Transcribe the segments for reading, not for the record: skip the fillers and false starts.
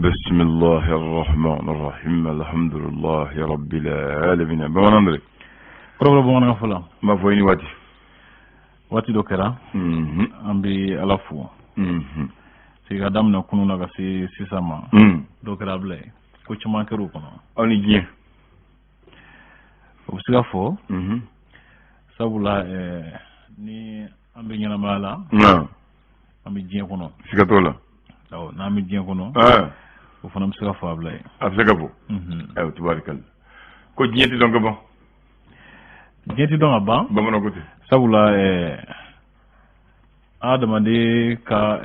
Bismillahi rahmani rahim, alhamdulillahi rabbil alamin. Bamanan dɛ. Kɔrɔbɔrɔ bamanankan fɔlɔ. N b'a fɔ i ni waati. Waati dɔ kɛra, an bɛ Ala fo. Sigi ka daminɛ kunun na ka se sisan ma, dɔ kɛra a bila ye, ko caman kɛra o kɔnɔ. Aw ni diɲɛ. O bɛ se ka fɔ, sabula ni an bɛ ɲɛnamaya la, an bɛ diɲɛ kɔnɔ. Siga t'o la. Awɔ, n'an bɛ diɲɛ kɔnɔ, o fana bɛ se ka fɔ a bila ye. A bɛ se ka fɔ. Ayiwa, tubaarikala, ko diɲɛ tɛ dɔn ka ban. Diɲɛ tɛ dɔn ka ban. Bamananw ko ten. Sabula adamaden ka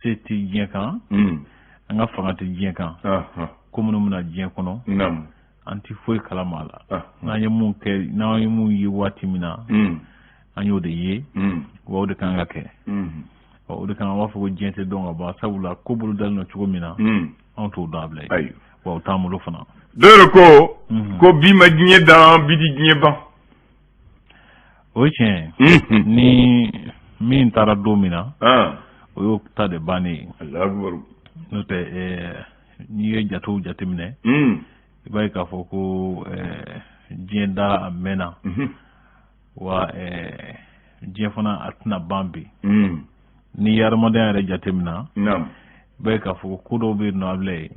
se tɛ diɲɛ kan, an ka fanga tɛ diɲɛ kan. Ko minnu bɛna diɲɛ kɔnɔ, an tɛ foyi kalama a la. N'an ye mun kɛ, n'an ye mun ye waati min na, an y'o de ye, wa o de kan ka kɛ. O de kan, an b'a fɔ ko diɲɛ tɛ dɔn ka ban, sabula ko bolo dalen don cogo min na, anw t'o dɔn a bila ye, wa o t'an bolo fana. Dɔw yɛrɛ ko ko bi ma diɲɛ dan, bi di diɲɛ ban. O ye tiɲɛ ye. Ni min taara don min na, o y'o ta de bannen ye. N'o tɛ, n'i ye jatew jateminɛ, i b'a ye k'a fɔ ko diɲɛ dara a mɛnna, wa diɲɛ fana a tɛna ban bi. N'i ye adamadenya yɛrɛ jateminɛ, i b'a ye k'a fɔ ko dɔw bɛ yen nɔ, a bila ye,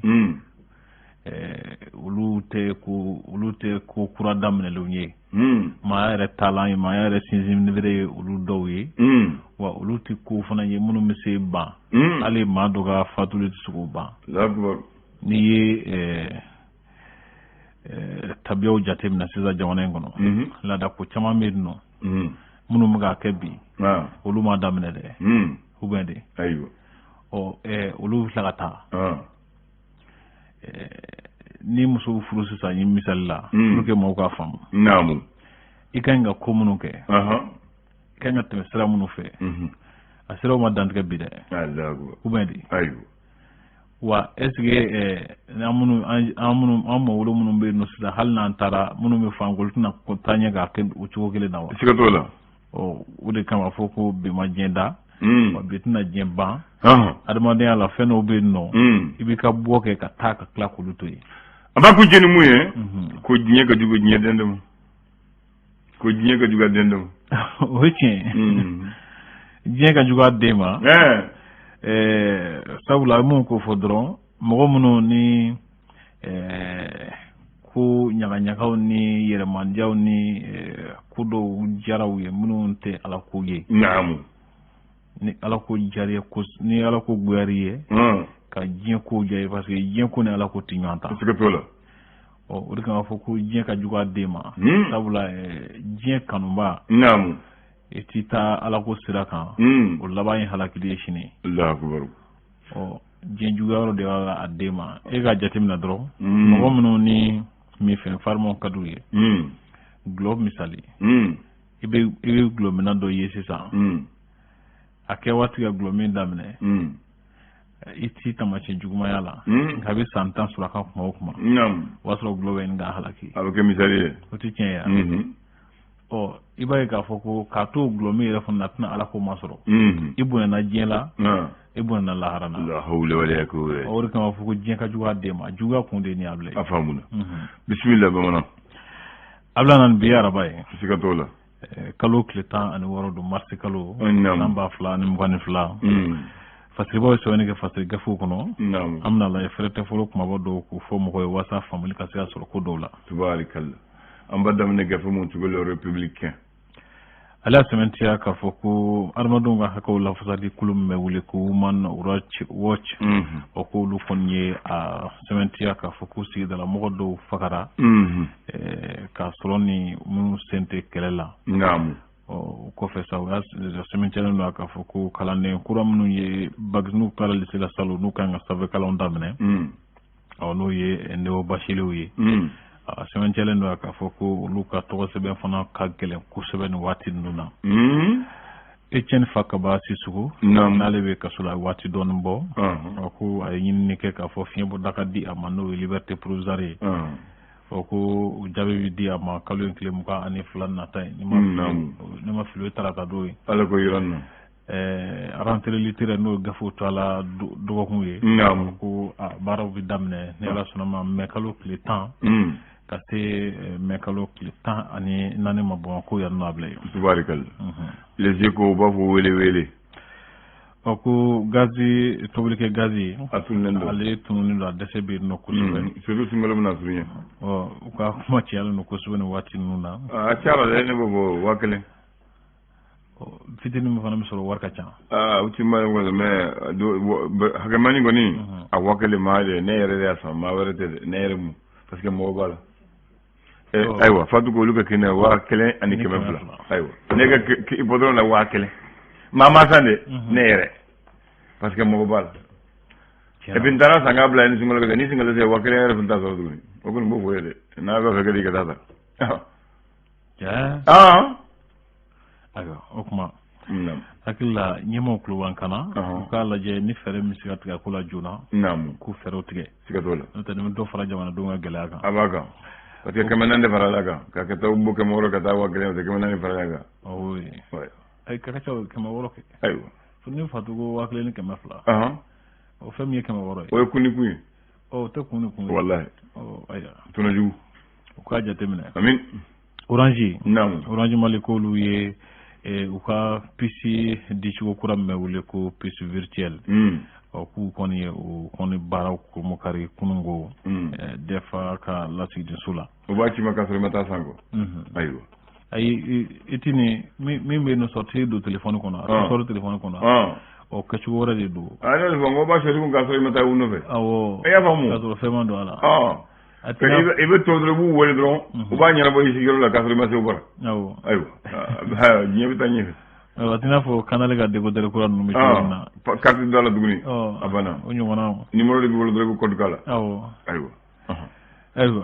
olu tɛ ko kura daminɛlenw ye. Maaya yɛrɛ taalan ye, maaya yɛrɛ sinsinbere ye olu dɔw ye, wa olu tɛ ko fana ye minnu bɛ se ban. Hali maa dɔ ka fatuli tɛ se k'o ban. N'i ye tabiyaw jateminɛ sisan jamana in kɔnɔ, laada ko caman bɛ yen nɔ minnu bɛ k'a kɛ bi, olu ma daminɛ dɛ, ou bien de. Ɔ olu bɛ tila ka taa. Ni muso furu sisan, ye misali la, pour que mɔgɔw k'a faamu, i ka ɲi ka ko minnu kɛ, i ka ɲi ka tɛmɛ sira minnu fɛ, a siraw ma dantigɛ bi dɛ, ou bien de. Wa est ce que an minnu, an minnu, an mɔgɔ minnu bɛ yen nɔ sisan, hali n'an taara, minnu bɛ fan, olu tɛna taa ɲɛ k'a kɛ o cogo kelen na wa? Siga t'o la. Ɔ, o de kama fɔ ko bi ma diɲɛ da, wa bi tɛna diɲɛ ban. Adamadenya la, fɛn dɔw bɛ yen nɔ, i b'i ka bɔ kɛ ka taa ka tila k'olu to yen. An b'a kun jɛ ni mun ye? Ko diɲɛ ka jugu diɲɛ den dɔ ma, ko diɲɛ ka jugu a den dɔ ma. O ye tiɲɛ ye, diɲɛ ka jugu a den ma, sabula a ye mun ko fɔ dɔrɔn, mɔgɔ minnu ni ko ɲagaɲagaw ni yɛrɛmandiyaw ni ko dɔw diyara u ye minnu tɛ Ala ko ye. Ni Ala ko diyara ye, ni Ala ko goyara i ye, ka diɲɛ ko diya ye, parce que diɲɛ ko ni Ala ko tɛ ɲɔgɔn ta. Siga t'o la. Ɔ, o de kama fɔ ko diɲɛ ka jugu a den ma, sabula diɲɛ kanuba, i t'i taa Ala ko sira kan, o laban ye halakili ye sini. Ɔ, diɲɛ juguya yɔrɔ de b'a la a den ma. E k'a jateminɛ dɔrɔn, mɔgɔ minnu ni minfɛn farimanw ka d'u ye, gulɔ misali, i bɛ gulɔminna dɔ ye sisan, a kɛ waati ka gulɔ min daminɛ, i t'i taamasiyɛn jugumaya la, nka a bɛ san 10 sɔrɔ a ka kuma o kuma, o b'a sɔrɔ gulɔ bɛ ɲini k'a halaki. A bɛ kɛ misali ye. O tɛ tiɲɛ ye. Ɔ, i b'a ye k'a fɔ ko k'a to gulɔ min yɛrɛ fana na, a tɛna Ala ko ma sɔrɔ. I bonyana diɲɛ la, i bonyana lahara na. La hawla wala quwwata. O de kama fɔ ko diɲɛ ka jugu a den ma. Juguya kun de ye nin ye, a bila. A faamuna. Bisimila, bamanan. A bila na, bi ye araba ye. Siga t'o la. Kalo tile 16 don, marisi kalo, san 2022. Fasiribaw ye sɛbɛnni kɛ fasiri gafew kɔnɔ. An bɛna lajɛ fɛrɛtɛ fɔlɔ kumaba dɔw k'o fɔ mɔgɔ ye, walasa faamuli ka se ka sɔrɔ ko dɔw la. Tubaarikala, an b'a daminɛ gafe mun cogo Le Républicain. Ale y'a sɛmɛntiya k'a fɔ ko adamadenw ka hakɛw lafasali kulu min bɛ wele ko Human Rights Watch, o ko olu kɔni ye a sɛmɛntiya k'a fɔ ko sigidala mɔgɔ dɔw fagara k'a sɔrɔ ni minnu sen tɛ kɛlɛ la. O kɔfɛ sa, o y'a sɛmɛntiyalen don k'a fɔ ko kalanden kura minnu ye bac, n'u taara lycée la salon, n'u kan ka sanfɛ kalanw daminɛ, ɔ, n'o ye néo bacheliers ye, a sɛmɛntiyalen don k'a fɔ ko olu ka tɔgɔ sɛbɛn fana ka gɛlɛn kosɛbɛ nin waati ninnu na. Etienne Fakaba Sissoco, n'ale bɛ kaso la waati dɔɔni bɔ, a ko a ye ɲinini kɛ k'a fɔ fiɲɛbɔda ka di a ma, n'o ye liberté provisoire ye. O ko o jaabi bɛ di a ma kalo in tile 22 nata ye, ni ma fili, o ye tarata don ye. Ala ko yira n na. Rentrée littéraire n'o ye gafew to a la dɔgɔkun ye. Ko baaraw bɛ daminɛ ni Ala sɔnna ma mɛ kalo tile 10 ka se mɛ kalo tile 14 ma Bamakɔ yan nɔ a bila yen. Tubaarikala. Les Échos u b'a fɔ wele wele. Ɔ ko gazi tobilikɛ gazi a tununnen don, ale tununnen don, a dɛsɛ bɛ yen nɔ kosɛbɛ. Surtout sunkalo bɛna surunya. Ɔ u ka kuma cayalen don kosɛbɛ nin waati ninnu na. A cayara dɛ, ne b'o fɔ 1000. Fitinin min fana bɛ sɔrɔ wari ka ca. Aa o ti ma ye mais hakɛmani kɔni a 1000 maa de ne yɛrɛ de y'a san, maa wɛrɛ tɛ dɛ, ne yɛrɛ mu parce que mɔgɔ b'a la. Ayiwa Fatu ko olu ka kɛnɛ 1200. Ayiwa ne ka hippodrome la 1000. Maa ma san dɛ, ne yɛrɛ parce que mɔgɔ b'a la. Et puis n taara san k'a bila ni sunkalo kɛ, ni sunkalo sera 1000 yɛrɛ tun t'a sɔrɔ tuguni. O kɔni b'o fɔ ye dɛ, n'a b'a fɛ ka taa san. Ayiwa o kuma hakili la ɲɛmaaw tulo b'an kan na, u k'a lajɛ ni fɛɛrɛ min bɛ se ka tigɛ ko la joona, k'u fɛɛrɛw tigɛ. Siga t'o la. N'o tɛ ni dɔ fara jamanadenw ka gɛlɛya kan. A b'a kan parce que 400 de farala kan ka kɛ taa bɔ 600 ka taa 1000, o tɛ 400 farala kan. Oui. Ayi ka ca 600 kɛ. Ayiwa. Ni Fatu ko 1200. O fɛn min ye 600 ye. O ye kun ni kun ye. Ɔ o tɛ kun ni kun ye. Walahi. Ɔ ayiwa. Tɔnɔ jugu. U k'a jateminɛ. Amin. Orange. Naamu. Orange Mali k'olu ye u ka puce dicogo kura min bɛ wele ko puce virtuelle. Ɔ k'u kɔni ye o kɔni baaraw kurumukari kununko DEFA ka lasigidenso la. O b'a ci ma k'a sɔrɔ i ma taa san kɔ. Ayiwa. Ayi i ti nin min bɛ yen nɔ sɔrɔ don telefɔni kɔnɔ, a tɛ sɔrɔ telefɔni kɔnɔ. Ɔ kɛcogo wɛrɛ de don. A ne fɔ n ko b'a sɔrɔ kun k'a sɔrɔ i ma taa u nɔfɛ. Awɔ. I y'a faamu. K'a sɔrɔ fɛn ma don a la. I bɛ to dɔrɔn i b'u wele dɔrɔn u b'a ɲɛnabɔ i sigiyɔrɔ la k'a sɔrɔ i ma se u bara. Awɔ. Ayiwa diɲɛ bɛ taa ɲɛfɛ. A t'i n'a fɔ Canal ka décodeur kura ninnu bɛ cogo min na. Carte dɔ la tuguni. A banna. O ɲɔgɔnna. Numéro de b'i bolo dɔrɔn i bɛ code k'a la. Awɔ. Ayiwa. Ayiwa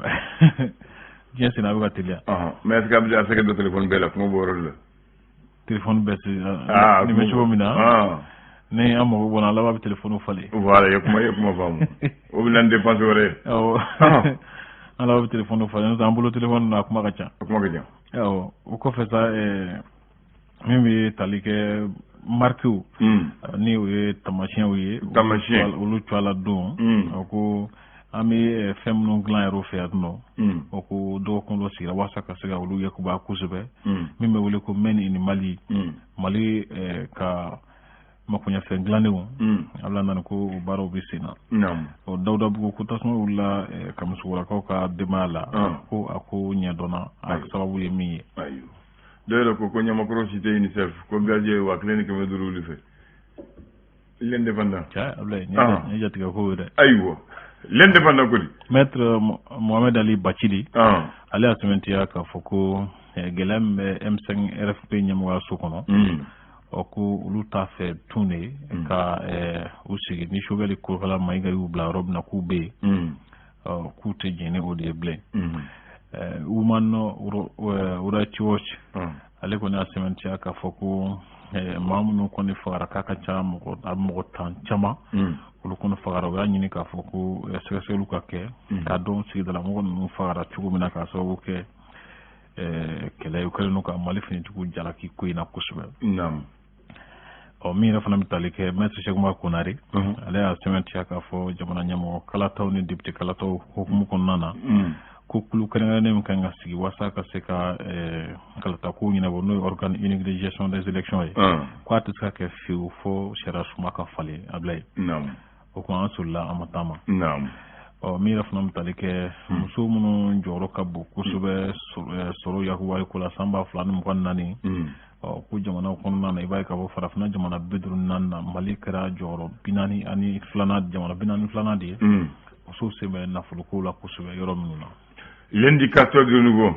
diɲɛ senna a bɛ ka teliya. Mais est-ce que a bɛ se ka don téléphone bɛɛ la, kuma b'o yɔrɔ de la. Téléphone bɛɛ tɛ. Nin bɛ cogo min na. Ni an mago bɔnna a laban bɛ téléphone falen. Voilà, i ye kuma faamu. O bɛ na ni dépense wɛrɛ ye. Awɔ. An laban bɛ téléphone falen, n'o tɛ an bolo téléphone na a kuma ka ca. A kuma ka ca. Awɔ, o kɔfɛ sa min bɛ tali kɛ marquew ni o ye taamasiyɛnw ye. Taamasiyɛn. Olu tɔgɔ la don. O ko an bɛ fɛn minnu dilan yɛrɛ fɛ yan nɔ. O ko dɔgɔkun dɔ sigira walasa ka se ka olu yakuba kosɛbɛ. Min bɛ wele ko Made in Mali. Mali ka makoɲɛfɛn dilannenw. A bɛna na ko o baaraw bɛ sen na. O Dawudabugu ko tasuma wulila Kamisogolakaw ka denbaya la. Ko a ko ɲɛdɔnna a sababu ye min ye. Ayiwa. Dɔw yɛrɛ ko ko Ɲamakɔrɔ cité UNICEF ko gazier ye 1500 olu fɛ. L'indépendant. Cɛ Abulayi nin ye jatigɛ ko ye dɛ. Ayiwa. L'indépendant ko di. Maître Mohamed Ali Bacili. Ale y'a sɛmɛntiya k'a fɔ ko gɛlɛya min bɛ M5 RFP ɲɛmɔgɔyaso kɔnɔ. Ɔ ko olu t'a fɛ tun de ka u sigi ni Choguel Kokalla Maïga y'u bila yɔrɔ min na k'u bɛ yen. Ɔ k'u tɛ jɛn ni o de ye bilen. Woman Rights Watch ale kɔni y'a sɛmɛntiya k'a fɔ ko maa minnu kɔni fagara k'a ka ca mɔgɔ 10 caman. Olu kɔni fagara, u y'a ɲini k'a fɔ ko sɛgɛsɛgɛliw ka kɛ k'a dɔn sigidalamɔgɔ ninnu fagara cogo min na k'a sababu kɛ kɛlɛ ye, u kɛlen don ka Mali finitigiw jalaki ko in na kosɛbɛ. Ɔ min yɛrɛ fana bɛ tali kɛ Maître Cheick Konare, ale y'a sɛmɛntiya k'a fɔ jamana ɲɛmɔgɔ kalataw ni député kalataw hukumu kɔnɔna na. Ko kulu kɛrɛnkɛrɛnnen min kan ka sigi walasa ka se ka kalatako ɲɛnabɔ n'o ye organe unique de gestion des élections ye. K'a tɛ se ka kɛ fiyewu fo sariya suma ka falen Abulayi. O kuma an solila an ma taama. Ɔ min yɛrɛ fana bɛ tali kɛ muso minnu jɔyɔrɔ ka bon kosɛbɛ sɔrɔ yakubali ko la san 2024. Ɔ ko jamana kɔnɔna na i b'a ye k'a fɔ farafinna jamana 54 na Mali kɛra jɔyɔrɔ 42nan jamana 42nan de ye. Musow sen bɛ nafoloko la kosɛbɛ yɔrɔ minnu na. L'indicateur de nouveau.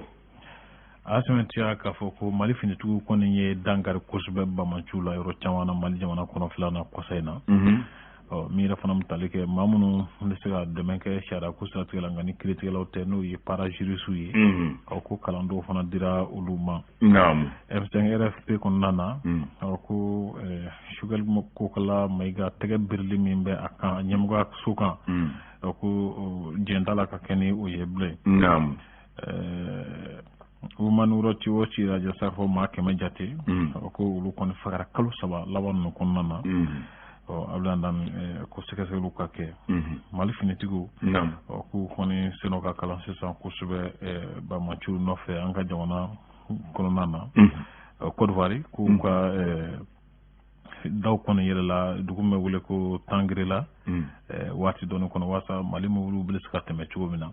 A sɛmɛntiya k'a fɔ ko Mali finitigiw kɔni ye dankari kosɛbɛ bamaciw la yɔrɔ caman na Mali jamana kɔnɔ filanan kɔsa in na. Ɔ min yɛrɛ fana bɛ tali kɛ maa minnu bɛ se ka dɛmɛ kɛ sariya ko siratigɛ la nka ni kiiritigɛlaw tɛ n'o ye parajuristes ye. Ɔ ko kalan dɔw fana dira olu ma. M5 RFP kɔnɔna na. Ɔ ko Choguel Kokalla Maïga tɛgɛ birili min bɛ a kan ɲɛmɔgɔya so kan. Ɔ ko jɛn t'a la ka kɛ ni o ye bilen. Human Rights Watch y'a jira sa fɔ maa 100 jate, ko olu kɔni fagara kalo 3 laban ninnu kɔnɔna na. Ɔ Abdoulaye Dane, ko sɛgɛsɛgɛliw ka kɛ. Mali finitigiw, k'u kɔni sen ka kalan sisan kosɛbɛ banbaanciw nɔfɛ an ka jamana kɔnɔna na. Côte d'Ivoire, k'u ka daw kɔni yɛlɛla dugu min bɛ wele ko Tangirela waati dɔɔni kɔnɔ, walasa Mali mobiliw bɛ se ka tɛmɛ cogo min na.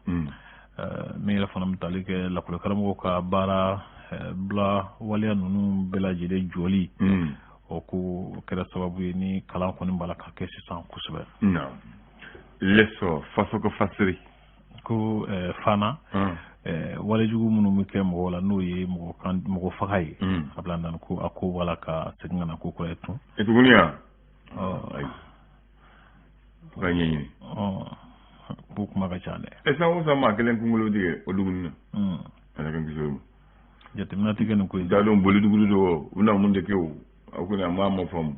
Min yɛrɛ fana bɛ tali kɛ lakɔlikaramɔgɔw ka baara bila waleya ninnu bɛɛ lajɛlen jɔli, o ko kɛra sababu ye ni kalan kɔni b'a la ka kɛ sisan kosɛbɛ. L'essor faso ko fasiri. Ko fana walejugu minnu bɛ kɛ mɔgɔw la, n'o ye mɔgɔ faga ye, Abdoulaye Dane, ko a ko wala ka segin ka na ko kura ye tun. E tuguni yan, ayi, ka ɲɛɲini. Ko kuma ka ca dɛ. E san o san maa kelen kunkolo tigɛ o dugu na, ala ka kisi o ma. Jateminɛ tɛ kɛ nin ko ye. T'a dɔn boli dugu don, u bɛna mun de kɛ o, a kɔni a ma faamu.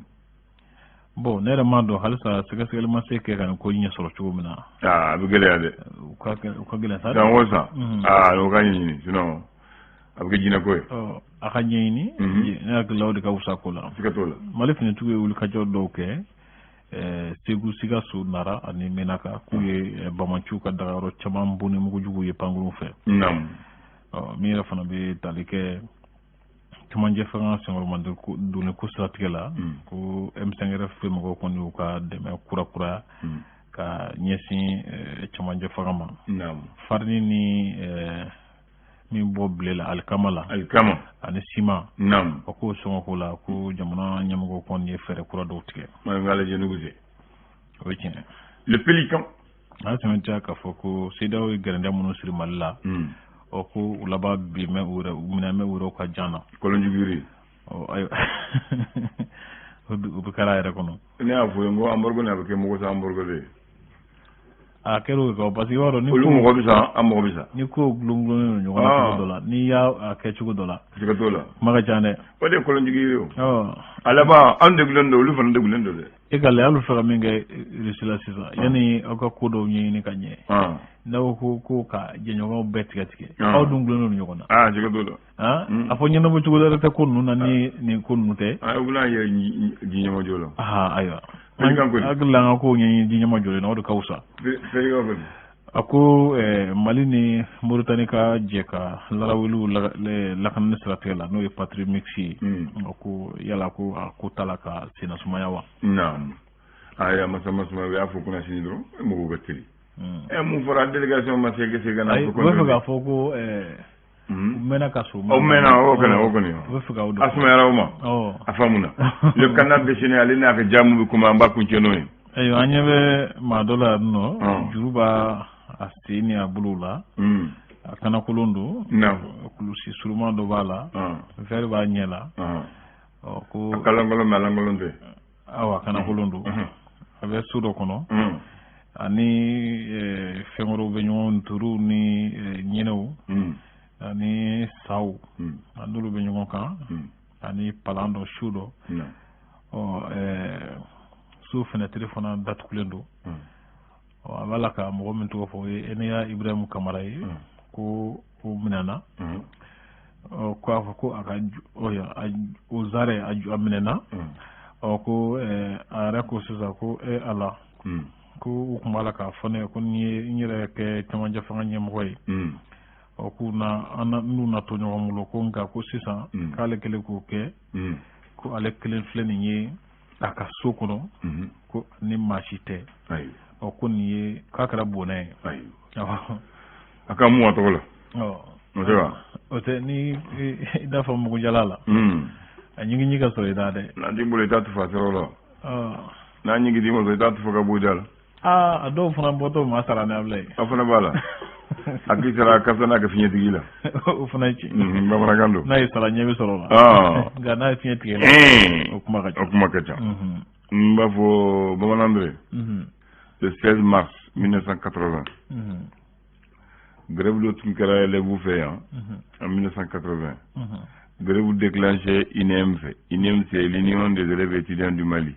Bon, ne yɛrɛ m'a dɔn halisa sɛgɛsɛgɛli ma se kɛ ka nin ko ɲɛ sɔrɔ cogo min na. Aa, a bɛ gɛlɛya dɛ. U ka gɛlɛn sa. San o san, aa, o ka ɲɛɲini, sinon a bɛ kɛ jinɛko ye. A ka ɲɛɲini, ne hakili la o de ka fisa ko la. Siga t'o la. Mali finitigiw ye wulikajɔ dɔw kɛ Segu, Sikaso, Nara ani Menaka, k'u ye bamaciw ka dagayɔrɔ caman bon ni mugujugu ye pankurun fɛ. Min yɛrɛ fana bɛ tali kɛ cɛmancɛ fanga senkɔrɔma donni ko siratigɛ la, ko M5RFP mɔgɔw kɔni y'u ka dɛmɛ kura ka ɲɛsin cɛmancɛ fanga ma. Farini ni min bɔ bile la, alikama la, alikama ani siman, o k'o sɔngɔ ko la, ko jamana ɲɛmɔgɔw kɔni ye fɛɛrɛ kura dɔw tigɛ. O ye tiɲɛ. Le Pélican. A y'a sɛmɛntiya k'a fɔ ko CEDEAO ye gɛrɛndɛ minnu siri Mali la, ɔ ko u laban bi mɛ u yɛrɛ u minɛ mɛ u yɛrɛ ka jan na. Kɔlɔnjuguri. Ɔ ayiwa, o bɛ kɛra a yɛrɛ kɔnɔ. Ne y'a fɔ ye, n ko embargo nin a bɛ kɛ mɔgɔ sa embargo de ye. A kɛra o kan, parce que i b'a dɔn ni olu mɔgɔ bɛ sa, an mɔgɔ bɛ sa. Ni ko gulon-gulonnen don ɲɔgɔn na cogo dɔ la, n'i y'a kɛ cogo dɔ la. Siga t'o la. Kuma ka ca dɛ. O de ye kɔlɔnjugu ye o. A laban anw degunnen don, olu fana degunnen don dɛ. E ka lajɛ, hali fɛ ka min kɛ Russie la sisan, yanni aw ka ko dɔw ɲɛɲini ka ɲɛ, n'aw ko ka jɛɲɔgɔnw bɛɛ tigɛ tigɛ, aw dun gulonnen don ɲɔgɔn na. Aa, siga t'o la. A fɔ ɲɛnabɔ cogo wɛrɛ tɛ ko ninnu na ni nin ko ninnu tɛ. U bɛna yɛrɛ ji ɲɛmajɔ la. Ayiwa. Hakili la an ka kow ɲɛɲini ji ɲɛmajɔlen na, o de ka fisa. A ko Mali ni Moritani ka jɛ ka larawuliw lakanani siratigɛ la, n'o ye patrouille mixte ye, ko yala ko a ko t'a la ka senna sumaya wa? Naamu. Ayi, a ma sumaya, u y'a fɔ kunnasini dɔrɔn, mɔgɔw ka teli. Mun fɔra, délégation ma se ka na. U bɛ fɛ k'a fɔ ko u mɛnna ka so. O mɛnna, o kɔni, o kɔni. U bɛ fɛ ka o dɔn. A sumayara o ma. A faamuna. Le canard déchaîné, ale n'a ka jaamu bɛ kuma, an b'a kuncɛ n'o ye. Ayiwa, an ɲɛ bɛ maa dɔ la yan nɔ, juru b'a a sen ni a bolo la. A kanakolon don. Kulusi suruman dɔ b'a la. Verre b'a ɲɛ la. Ɔ ko. A kalankolon mɛ a lankolon tɛ. Awɔ, a kanakolon don. A bɛ so dɔ kɔnɔ. Ani fɛn wɛrɛw bɛ ɲɔgɔn, ntoriw ni ɲɛnɛw ani saw, a n'olu bɛ ɲɔgɔn kan, ani palan dɔ, su dɔ. Ɔ so fenêtre fana datugulen don. Ɔ a b'a la ka mɔgɔ min tɔgɔ fɔ, o ye Eneya Ibrahim Kamara ye, ko o minɛna. Ɔ ko a fɔ ko a ka o zarɛ a minɛna. Ɔ ko a yɛrɛ ko sisan ko e Ala, ko u tun b'a la k'a fɔ ne ye ko ni ye n yɛrɛ kɛ cɛmancɛ fanga ɲɛmɔgɔ ye, ɔ k'u na an n'u na to ɲɔgɔn bolo, ko nka ko sisan k'ale kɛlen k'o kɛ, ko ale kelen filɛ nin ye a ka so kɔnɔ, ko ni maa si tɛ. Ɔ ko nin ye k'a kɛra bɔnɛ ye. A ka mun a tɔgɔ la. O tɛ wa? O tɛ ni i n'a fɔ mugujala la. A ɲigin ka sɔrɔ i da dɛ. N'a t'i bolo, i t'a tufa sɔrɔ la. N'a ɲigin t'i bolo, i t'a tufa ka bɔ i da la. Aa, a dɔw fana bɔtɔ maa sara ni Abulaye. A fana b'a la. A k'i sara a ka n'a kɛ fiɲɛtigi la. O fana ye tiɲɛ. Bamanankan don. N'a ye sara, ɲɛ bɛ sɔrɔ o la. Nka n'a ye fiɲɛ tigɛ, o kuma ka ca. O kuma ka ca. N b'a fɔ bamanan dɔ ye. Le 16 mars 1980. Grève dɔ tun kɛra élèves fɛ yan en 1980. Grève déclenché UNEM fɛ. UNEM, c'est l'Union des élèves étudiants du Mali.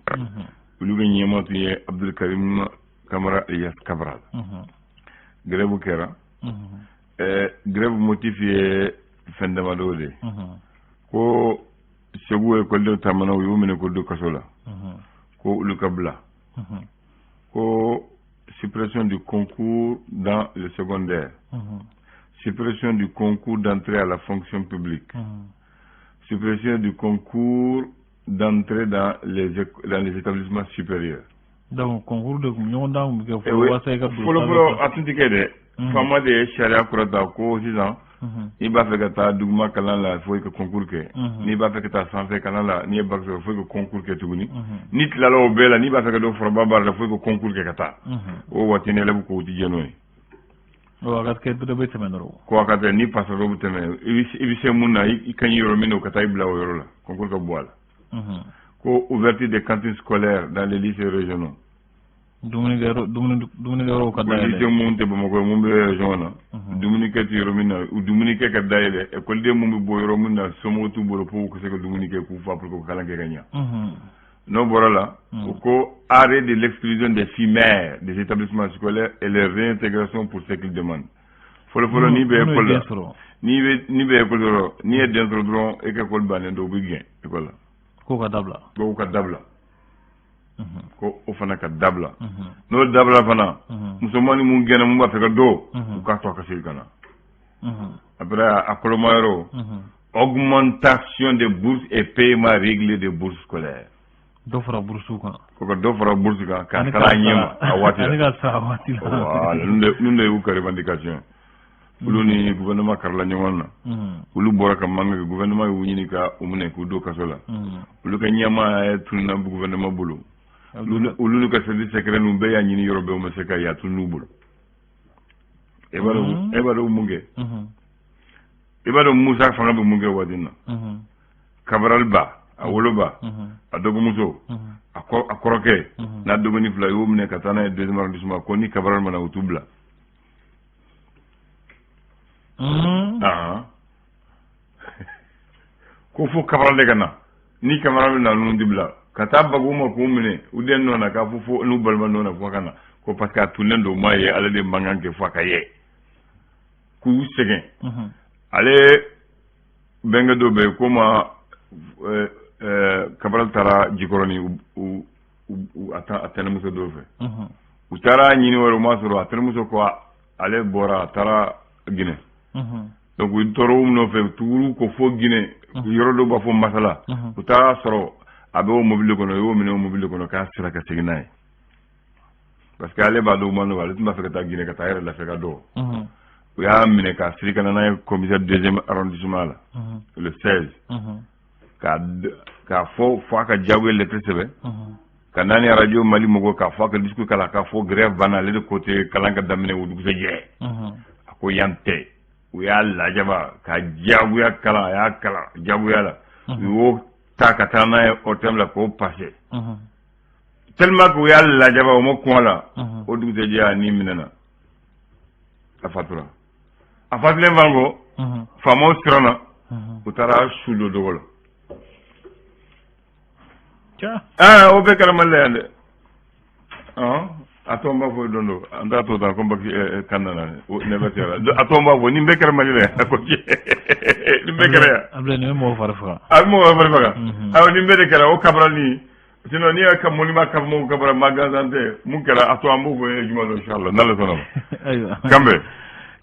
Olu ka ɲɛmaa tun ye Abdul Karim Kamara alias Cabral. Grève kɛra. Grève motif ye fɛn damadɔw de ye. Ko Segu ekɔlidenw taamana, u y'u minɛ k'u don kaso la, ko olu ka bila. Ko suppression du concours dans le secondaire, suppression du concours d'entrée à la fonction publique, suppression du concours d'entrée dans les établissements supérieurs. Donc concours de kun ɲɔgɔn dan kun bɛ kɛ fɔlɔ walasa i ka don. Fɔlɔ fɔlɔ, a tun tɛ kɛ dɛ. Faama de ye sariya kura ta ko sisan n'i b'a fɛ ka taa duguma kalan la, fo i ka concours kɛ. N'i b'a fɛ ka taa sanfɛ kalan la, n'i ye bac sɔrɔ, fo i ka concours kɛ tuguni. N'i tilala o bɛɛ la, n'i b'a fɛ ka don foroba baara la, fo i ka concours kɛ ka taa. O waati ni élève ko u ti jɛ n'o ye. A ka kɛ dɔ bɛ tɛmɛ dɔrɔn. Ko a ka tɛ ni passera bɛ tɛmɛ, i bɛ se mun na, i ka ɲi yɔrɔ min na, o ka taa i bila o yɔrɔ la, concours ka bɔ a la. Ko ouverture des cantines scolaires dans les lycées régionaux. Dumunikɛyɔrɔw ka dayɛlɛ. Lycée mun tɛ Bamakɔ ye, mun bɛ région na, dumunikɛ tɛ yɔrɔ min na, u dumunikɛ ka dayɛlɛ. Ekɔliden mun bɛ bɔ yɔrɔ min na, somɔgɔw t'u bolo pour ka se ka dumuni kɛ k'u fa pour que kalan kɛ ka ɲa. N'o bɔra la, o ko arrêt de l'exclusion des filles mères des établissements scolaires et leur réintégration pour ceux qui le demandent. Fɔlɔ fɔlɔ, n'i bɛ école la, n'i bɛ école dɔrɔn, n'i ye den sɔrɔ dɔrɔn, e ka école bannen don, u bɛ gɛn école la. K'o ka dabila. K'o ka dabila. Ko o fana ka dabila. N'o dabila fana, musomannin mun gɛnna, mun b'a fɛ ka don, u k'a to a ka segin ka na. Après, a kɔlɔma yɔrɔ, augmentation des bourses et paiement régulier des bourses scolaires. Dɔ fara bourse kan. Ko ka dɔ fara bourse kan, k'a sara a ɲɛ ma a waati la. Ani ka sara a waati la. Voilà, ninnu de y'u ka revendication. Olu ni gouvernement karila ɲɔgɔn na. Olu bɔra ka mankan kɛ, gouvernement y'u ɲini ka u minɛ k'u don kaso la. Olu ka ɲɛmaa ye tununa gouvernement bolo. Olu n'u ka service secret ninnu bɛɛ y'a ɲini yɔrɔ bɛɛ, u ma se ka ye, a tunun'u bolo. E b'a dɔn mun kɛ? I b'a dɔn Musa fanga bɛ mun kɛ waati in na? Cabral ba, a woloba, a dɔgɔmuso, a kɔrɔkɛ n'a dɔgɔnin fila, y'o minɛ ka taa n'a ye deuxième arrondissement, ko ni Cabral ma na, u t'u bila. Ahan, ko fo Cabral de ka na. Ni Cabral bɛ na, ninnu ti bila. Ka taa bagu ma k'u minɛ u den nɔ na, k'a fɔ fo n'u balima nɔ na fo ka na, ko parce que a tunnen don, u m'a ye, ale de mankan kɛ fo a ka ye k'u sɛgɛn. Ale bɛnkɛ dɔ bɛ yen ko ma Cabral taara Jikɔrɔni a tɛnɛmuso dɔw fɛ. U taara ɲini wɛrɛ, u ma sɔrɔ. A tɛnɛmuso ko ale bɔra, a taara Guinée. Donc u tɔɔrɔ u nɔfɛ, u tuguru ko fo Guinée, yɔrɔ dɔw b'a fɔ Masala. U taara sɔrɔ a bɛ o mobili kɔnɔ, u y'o minɛ o mobili kɔnɔ k'a sera ka segin n'a ye, parce que ale b'a dɔn u ma nɔgɔ, ale tun b'a fɛ ka taa Guinée ka taa yɛrɛ lafiya ka dɔn. U y'a minɛ k'a siri ka na n'a ye commissaire deuxième arrondissement la le 16, k'a fɔ fo a ka diyagoya lettre sɛbɛn ka n'a ni radio Mali mɔgɔw, k'a fɔ a ka discours k'a la, k'a fɔ grève banna, ale de ko tɛ kalan ka daminɛ o dugusɛjɛ. A ko yan tɛ. U y'a lajaba ka diyagoya kalan, a y'a kalan diyagoya la. U y'o ta ka taa n'a ye ORTM la k'o passé, tellement que u y'a lajaba, o ma kun a la. O dugusɛjɛ, a ni minɛna, a fatura. A fatulen fan kɔ, faamaw siranna, u taara su don dogo la. Aa, o bɛɛ kɛra Mali la yan dɛ. A tɔ n b'a fɔ don dɔ, an t'a to tan ko baki kan nana ne bɛ la. A tɔ n b'a fɔ nin bɛɛ kɛra Mali la yan, ko nin bɛɛ kɛra yan. Abulaye, nin bɛ mɔgɔ fari faga. A bɛ mɔgɔ fari faga. Ayiwa, nin bɛɛ de kɛra o Cabral ni. Sinon n'i y'a ka monument ka mɔgɔw Cabral ma gansan tɛ. Mun kɛra, a to an b'o fɔ juma dɔ, inchallah, n'Ala sɔnna ma. Ayiwa. Kanbɛn.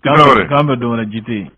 K'an bɛn don wɛrɛ, jite.